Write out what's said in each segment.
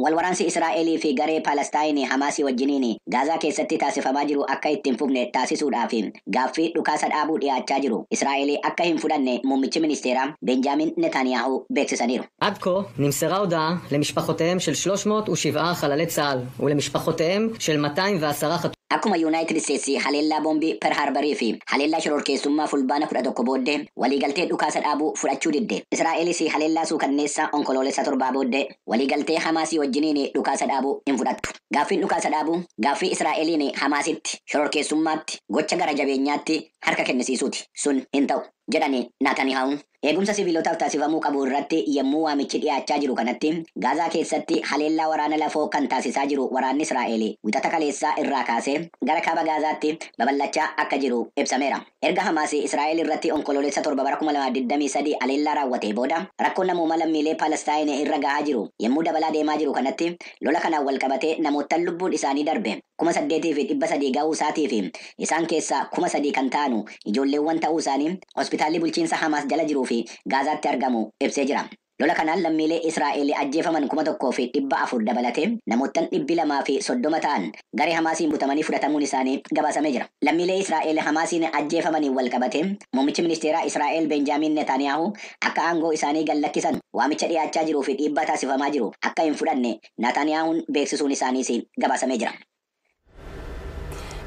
Walwaraansi Israa'elii fi garee Palestaayinii Hamaasii wajjiniin Gaazaa keessatti taasifamaa jiru akka itti hin fufne taasisuudhaaf gaaffii dhukaasa dhaabuu dhiyaachaa jiru. Israa'el akka hin fudhanne muummichi ministeeraa Benjaamin Netanyahu beeksisaniiru. עד כה נמסרה הודעה למשפחותיהם של 307 חללי צה"ל ולמשפחותיהם של 210 חטופים. Akkuma Yuunaayitid Isteetsi haleellaa boombii Per Harbarii fi haleellaa shororkeessummaa Fulbaana 11 booddee waliigaltee dhukaasa dhaabuu fudhachuu didde. Israa'elis haleellaa suukanneessaa Onkoloolessa 7 booddee waliigaltee Hamaasii wajjiniin dhukaasa dhaabuu hin fudhattu. Gaaffiin dhukaasa dhaabuu gaaffii Israa'eliin Hamaasitti, shororkeessummaatti, gocha gara jabeenyaatti harka kennisiisuuti. Sun hin ta'u, jedhani Naataniyahuun. Eegumsa sibiilotaaf taasifamuu qabu irratti yommuu waamichi dhiyaachaa jiru kanatti, Gaazaa keessatti haleellaa waraana lafoo kan taasisaa jiru waraanni Israa'el Wixata kaleessaa irraa kaasee gara kaaba Gaazaatti babal'achaa akka jiru ibsameera. Erga Hamaas Israa'el irratti Onkoloolessa 7 bara 2023 haleellaa raawwatee booda, rakkoon namoomaa lammiilee Palestaayin irra gahaa jiru yommuu dabalaa deemaa jiru kanatti, lola kanaan wal qabatee namoottan lubbuun isaanii darbe 8,300 gahuu isaatii fi isaan keessaa 3,000 kan ta'anu ijoolleewwan ta'uu isaanii hospitaalli bulchiinsa Hamaas jala jiruu fi Gaazaatti argamu ibsee jira. Lola kanaan lammiilee Israa'el ajjeefaman 1,400 dabalatee namoottan 230 ta'an garee Hamaasiin butamanii fudhatamuun isaanii gabaasamee jira. Lammiilee Israa'el Hamaasiin ajjeefamaniin wal qabatee muummichi ministeeraa Israa'el Benjaamin Netanyahu akka aangoo isaanii gad lakkisan waamicha dhiyaachaa jiruu fi dhiibbaa taasifamaa jiru akka hin fudhanne Netanyahuun beeksisuun isaaniis gabaasamee jira.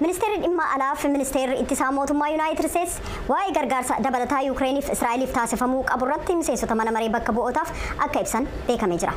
Ministeerri dhimma alaa fi ministeerri ittisaa mootummaa Yuunaayitid Isteets waa'ee gargaarsa dabalataa Yuukireeniif Israa'eliif taasifamuu qabu irratti miseensota mana maree bakka bu'ootaaf akka ibsan beekamee jira.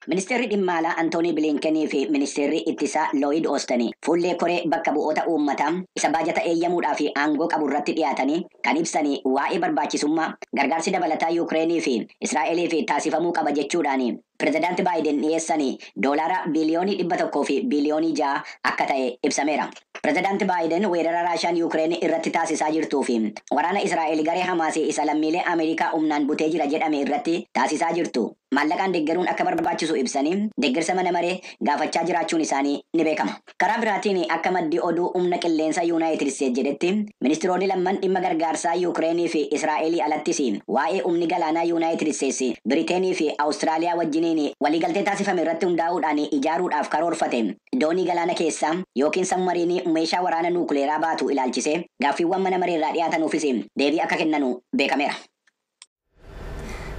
Ministeerri dhimma alaa Antoonii Bilinkenii fi ministeerri ittisaa Looyid Oostanii fuullee koree bakka bu'oota uummataa isa baajata eeyyamuudhaa fi aangoo qabu irratti dhiyaatanii kan ibsanii waa'ee barbaachisummaa gargaarsi dabalataa Yuukireenii fi Israa'elii fi taasifamuu qaba jechuudhaan pirezidaanti Baayiden dhiyeessanii doolaara biiliyoonii 100 fi biiliyoonii 6 akka ta'e ibsameera. Pirezidaanti Baayiden weerara Raashaan Yuukireen irratti taasisaa jirtuu fi waraana Israa'el garee Hamaasii isa lammiilee Ameerikaa humnaan butee jira jedhame irratti taasisaa jirtu maallaqaan deeggaruun akka barbaachisu ibsanii deeggarsa mana maree gaafachaa jiraachuun isaanii ni beekama. Karaa biraatiin, akka maddi oduu humna qilleensa Yuunaayitid Isteet jedhetti, ministiroonni lamman dhimma gargaarsaa Yuukireenii fi Israa'elii alattis waa'ee humni galaanaa Yuunaayitid Isteets Biriteenii fi Awustiraaliyaa wajjiniin waliigaltee taasifame irratti hundaa'uudhaan ijaaruudhaaf karoorfate doonii galaana keessaa yookiin sabmariinii meeshaa waraana nuukileeraa baatu ilaalchisee gaaffiiwwan mana mareerraa dhiyaatanuufis deebii akka kennanu beekameera.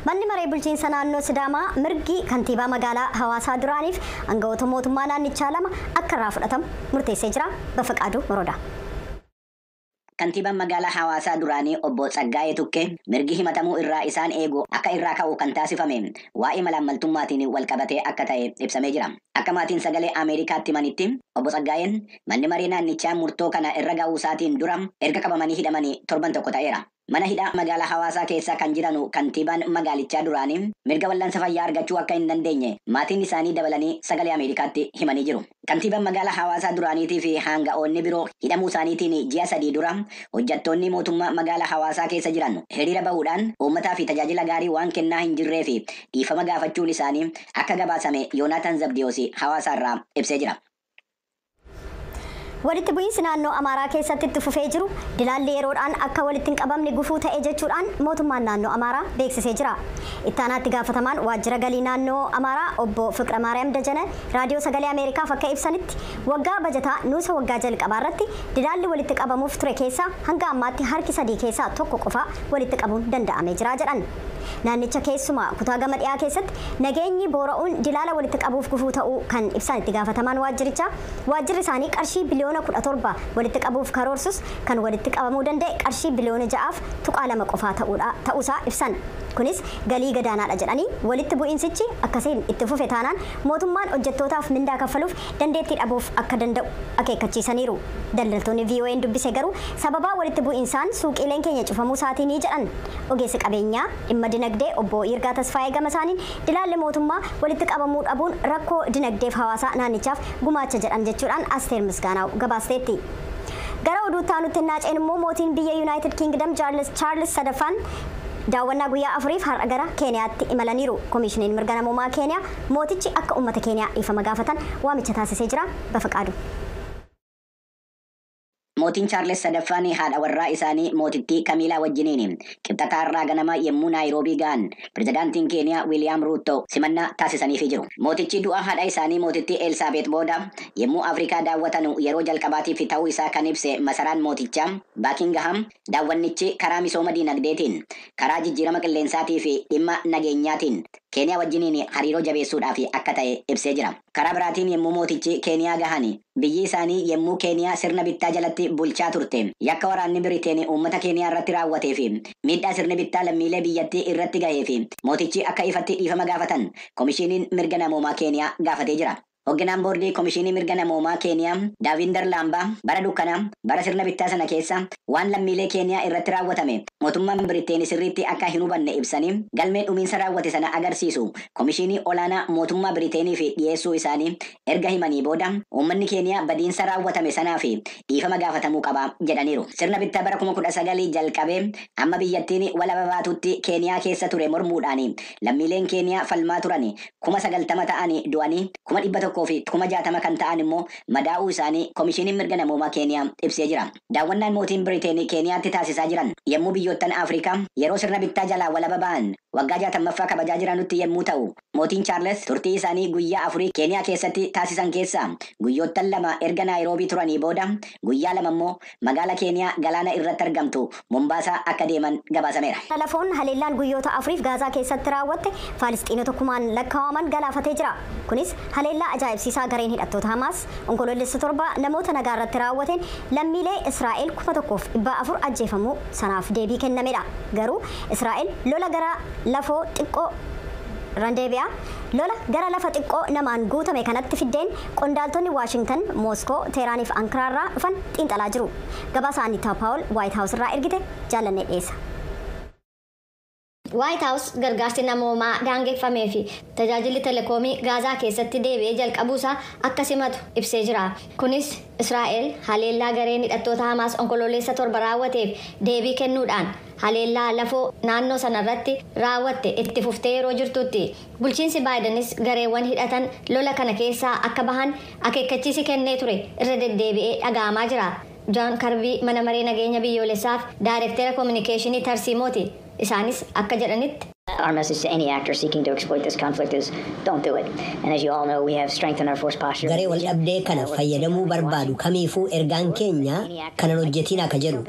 Manni maree bulchiinsa naannoo Sidaamaa mirgi kantiibaa magaalaa Hawaasaa duraaniif aangawoota mootummaa naannichaa lama akka irraa fudhatamu murteessee jira. Bafaqaaduu Morodaa. Kantiibaan magaalaa Hawaasaa duraanii obbo Tsaggaayee Tukkee mirgi himatamuu irraa isaan eegu akka irraa ka'u kan taasifame waa'ee malaammaltummaatiin wal qabatee akka ta'e ibsamee jira. Akka maatiin Sagalee Ameerikaatti himanitti, obbo Tsaggaayeen manni maree naannichaa murtoo kana irra ga'uu isaatiin dura erga qabamanii hidhamanii torban tokko ta'eera. Mana hidhaa magaalaa Hawaasaa keessa kan jiranu kantiibaan magaalichaa duraanii mirga wal'aansa fayyaa argachuu akka hin dandeenye maatiin isaanii dabalanii Sagalee Ameerikaatti himanii jiru. Kantiibaan magaalaa Hawaasaa duraaniitii fi haanga'oonni biroo hidhamuu isaaniitiin ji'a 3 dura hojjettoonni mootummaa magaalaa Hawaasaa keessa jiran hiriira bahuudhaan uummataa fi tajaajila gaarii waan kennaa hin jirree fi dhiifama gaafachuun isaanii akka gabaasame Yoonaatan Zabdiyoos Hawaasaa irraa ibsee jira. Walitti bu'iinsi naannoo Amaaraa keessatti itti fufee jiru dilaalli yeroodhaan akka walitti hin qabamne gufuu ta'e jechuudhaan mootummaan naannoo Amaaraa beeksisee jira. Ittaanaatti gaafatamaan waajjira galii naannoo Amaaraa obbo Fiqra Maariyaam Dajana raadiyoo Sagalee Ameerikaaf akka ibsanitti, waggaa bajataa nuusa waggaa jalqabaa irratti dilaalli walitti qabamuuf ture keessaa hanga ammaatti harki sadii keessaa tokko qofa walitti qabuun danda'amee jira jedhan. Naannicha keessumaa kutaa gama dhiyaa keessatti nageenyi boora'uun dilaala walitti qabuuf gufuu ta'uu kan ibsan itti gaafatamaan waajjirichaa, waajjirri isaanii qarshii biliyoona 17 walitti qabuuf karoorsus kan walitti qabamuu danda'e qarshii biliyoona 6.2 qofaa ta'uusaa ibsan. Kunis galii gadaanaadha jedhanii, walitti bu'iinsichi akkasiin itti fufe taanaan mootummaan hojjettootaaf mindaa kaffaluuf dandeettii dhabuuf akka danda'u akeekkachiisaniiru. Daldaltoonni VOA'n dubbise garuu sababaa walitti bu'iinsaan suuqiileen keenya cufamuu isaatii ni jedhan. Ogeessi qabeenyaa dhimma dinagdee obbo Yirgaa Tasfaayee gama isaaniin dilaalli mootummaa walitti qabamuu dhabuun rakkoo dinagdeef hawaasaa naannichaaf gumaacha jedhan jechuudhaan Asteer Misgaanaaw gabaasteetti. Gara oduutti aanutti naaceen immoo, mootiin biyya Yuunaayitid Kingdom Chaarlis sadaffaan daawwannaa guyyaa 4f har'a gara Keeniyaatti imalaniiru. Koomishiniin mirga namoomaa Keeniyaa mootichi akka uummata Keeniyaa dhiifama gaafatan waamicha taasisee jira. Bafaqaadu. Mootiin Chaarles sadaffaan haadha warraa isaanii mootittii Kamiilaa wajjiniin qibxataarraa ganama yommuu Naayiroobii ga'an pirezidaantiin Keeniyaa Wiiliyaam Ruuto simannaa taasisaniifii jiru. Mootichi du'a haadha isaanii mootittii Elsaabeet booda yommuu Afrikaa daawwatan yeroo jalqabaatiif ta'uu isaa kan ibse masaraan mootichaa Baakingaham daawwannichi karaa misooma diinagdeetiin, karaa jijjiirama qilleensaatii fi dhimma nageenyaatiin Keeniyaa wajjiniin hariiroo jabeessuudhaaf akka ta'e ibsee jira. Karaa biraatiin yommuu mootichi Keeniyaa gahan biyyi isaanii yommuu Keeniyaa sirna bittaa jalatti bulchaa turte yakka waraanni Biriteen uummata Keeniyaa irratti raawwatee fi miidhaa sirni bittaa lammiilee biyyattii irratti gahee fi mootichi akka ifatti dhiifama gaafatan Komishiiniin mirga namoomaa Keeniyaa gaafatee jira. Hoogganaan boordii Komishinii mirga namoomaa Keeniyaa Daavinder Laambaa bara dukkanaa bara sirna bittaa sana keessa waan lammiilee Keeniyaa irratti raawwatame mootummaan Biriteen sirriitti akka hin hubanne ibsanii galmee dhumiinsa raawwate sana agarsiisu Komishinii olaanaa mootummaa Biriteeniif dhiyeessuu isaanii erga himanii booda uummanni Keeniyaa badiinsa raawwatame sanaa fi dhiifama gaafatamuu qaba jedhaniiru. Sirna bittaa bara 1900 jalqabee amma biyyattiin walaba baatutti Keeniyaa keessa ture mormuudhaan lammiileen Keeniyaa falmaa turan 90,000 ta'anii du'anii 100,000 fi 60,000 kan ta'an immoo madaa'uu isaanii Komishiiniin mirga namoomaa Keeniyaa ibsee jira. Daawwannaan mootiin Biriteen Keeniyaatti taasisaa jiran yommuu biyyoottan Afrikaa yeroo sirna bittaa jalaa walaba ba'an waggaa 60ffaa kabajaa jiranutti yommuu ta'u mootiin Chaarles turtii isaanii guyyaa 4 Keeniyaa keessatti taasisan keessaa guyyoottan 2 erga Naayiroobii turanii booda guyyaa 2 immoo magaala Keeniyaa galaana irratti argamtu Mombaasaa akka deeman gabaasameera. Lafoon haleellaan guyyoota 4 Gaazaa keessatti raawwatte Faalisxiinota kumaan lakkaa'aman galaafatee jira. Kunis haleellaa ajaa'ibsiisaa gareen hidhattoota Hamaas onkoloolessa 7 namoota nagaa irratti raawwateen lammiilee Israa'el 1400 ajjeefamuu sanaaf deebii kennamedha. Garuu Israa'el lola gara lafoo xiqqoo Randeebiyaa lola gara lafa xiqqoo namaan guutame kanatti fiddeen qondaaltonni Waashingtan, Mooskoo, Teeraanii fi Ankaraarraa dhufan xiinxalaa jiru. Gabaasa Anita Paawul Waayit Haawus irraa ergite jaalannee dhiyeessa. White House gargaarsi namoomaa daangeffamee fi tajaajilli telekoomii Gaazaa keessatti deebi'ee jalqabuusaa akka simatu ibsee jira. Kunis Israa'el haleellaa gareen hidhattoota Hamaas onkoloolessa 7 raawwateef deebii kennuudhaan haleellaa lafoo naannoo sanarratti raawwatte itti fuftee yeroo jirtutti. Bulchiinsi Baayidenis gareewwan hidhatan lola kana keessaa akka bahan akeekkachiisi kennee ture irra deddeebi'ee dhaga'amaa jira. Jaan Karbii mana maree nageenya biyyoolessaaf daayirektera koominikeeshinii tarsiimooti. Isaanis akka jedhanitti. Our message to any actor seeking to exploit this conflict is don't do it. And as you all know, we have strengthened our force posture. Garee wal dhabdee kana fayyadamuu barbaadu kamiifuu ergaan keenya kanan hojjetiin akka jedhu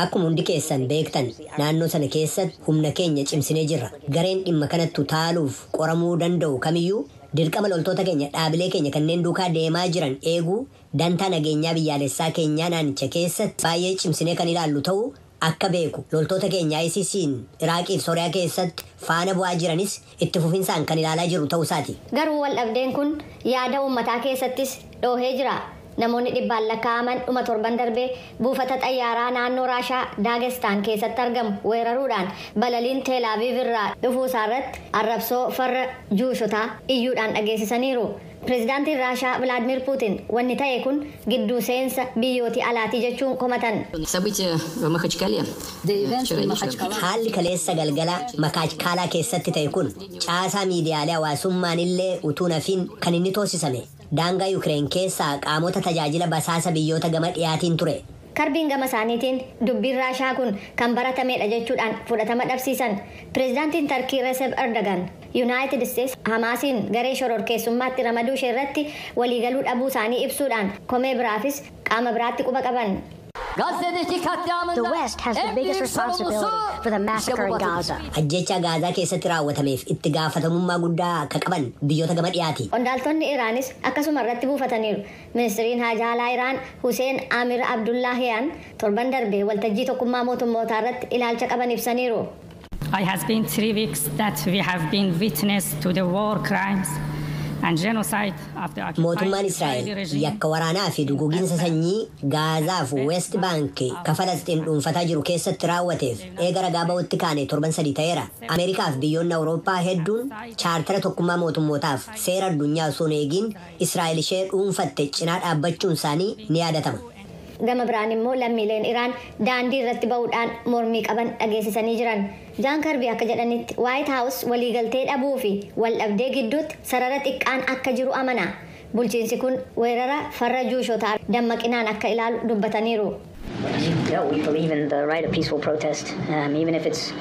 akkuma hundi keessan beektan naannoo sana keessatti humna keenya cimsinee jirra. Gareen dhimma kanatti taaluuf qoramuu danda'u kamiyyuu dirqama loltoota keenya dhaabilee keenya kanneen duukaa deemaa jiran eeguu dantaa nageenyaa biyyaalessaa keenyaa naannicha keessatti baay'ee cimsinee kan ilaallu ta'uu akka beeku loltoota keenya ICC'n Iraaqii fi Sooriyaa keessatti faana bu'aa jiranis itti fufinsaan kan ilaalaa jiru ta'uu isaati. Garuu wal dhabdeen kun yaada uummataa keessattis dhoohee jira. Namoonni dhibbaan lakkaa'aman dhuma torban darbee buufata xayyaaraa naannoo Raashaa Daagestaan keessatti argamu weeraruudhaan balaliin Teelaaviiv irraa dhufuu isaarratti arrabsoo farra juushotaa iyyuudhaan dhageessisaniiru. Pireezidaantiin Raashaa Vilaadimir Puutin wanni ta'e kun gidduu seensa biyyootii alaatii jechuun komatan. События в Махачкале вчера вечером. Haalli kaleessa galgala Makaachkaalaa keessatti ta'e kun caasaa miidiyaalee hawaasummaan illee utuu nafiin kan inni toosisame daangaa Yukireen keessaa qaamota tajaajila basaasa biyyoota gama dhiyaatiin ture. Karbiin gama isaaniitiin dubbiin Raashaa kun kan baratamedha jechuudhaan fudhatama dhabsiisan. Pireezidaantiin Tarkii Recep Erdogan Yuunaayitid Isteets Hamaasiin garee shororkeessummaatti ramaduu ishee irratti waliigaluu dhabuu isaanii ibsuudhaan komee biraafis qaama biraatti quba qaban. Gazze'deki katliamında The West has the en biggest büyük responsibility sorumlusu for the işte bu massacre in batıdır. Gaza. Ajjecha Gaazaa keessatti raawwatameef itti gaafatamummaa guddaa akka qaban biyyoota gama dhiyaati. Qondaaltonni Iraanis akkasuma irratti buufataniiru. Ministiriin Haajaa Alaa Iraan Huseen Amir Abdullaahiyaan torban darbee waltajjii tokkummaa mootummootaa irratti ilaalcha qaban ibsaniiru. It has been 3 weeks that we have been witness to the war crimes and genocide of the occupied Mootummaan Israeli Israa'el regime. yakka waraanaa fi duguginsa sanyii Gaazaaf West Bank ka Falastiin dhuunfataa jiru keessatti raawwateef eega ragaa ba'utti kaane torban 3 ta'eera. Ameerikaaf biyyoonni Awurooppaa hedduun chaartara tokkummaa mootummootaaf seera addunyaa osoo hin eegin Israa'el ishee dhuunfatte cinaa dhaabbachuun isaanii ni yaadatama. Gama biraan immoo lammiileen Iraan daandii irratti ba'uudhaan mormii qaban dhageessisanii jiran. Jaan Karbii akka jedhanitti White House waliigaltee dhabuu fi wal dhabdee gidduutti sarara xiqqaan akka jiru amana. Bulchiinsi kun weerara farra juushotaa dammaqinaan akka ilaalu dubbataniiru. As you know, we believe in the right of peaceful protest, even if it's,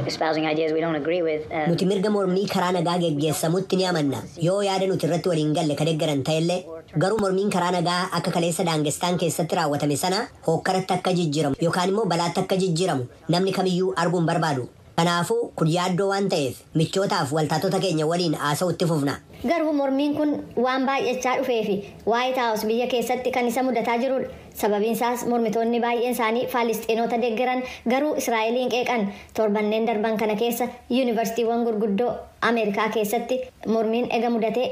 espousing ideas we don't agree with. Nuti mirga mormii karaa nagaa geggeessamutti ni amanna. Yoo yaada nuti irratti waliin galle ka deeggaran ta'ellee, garuu mormiin karaa nagaa akka kaleessa Daangestaan keessatti raawwatame sana hookkaratti akka jijjiiramu yookaan immoo balaatti akka jijjiiramu namni kamiyyuu arguun barbaadu. Kanaafuu kun yaaddoo waan ta'eef michootaaf waltaatota keenya waliin haasa'utti fufna. Garuu mormiin kun waan baay'achaa dhufee fi White House biyya keessatti kan isa mudataa jirudha. Sababiin isaas mormitoonni baay'een isaanii Faalistiinoota deeggaran garuu Israa'eliin qeeqan. Torbanneen darban kana keessa yuunivarsiitiiwwan gurguddoo Ameerikaa keessatti mormiin ega mudatee.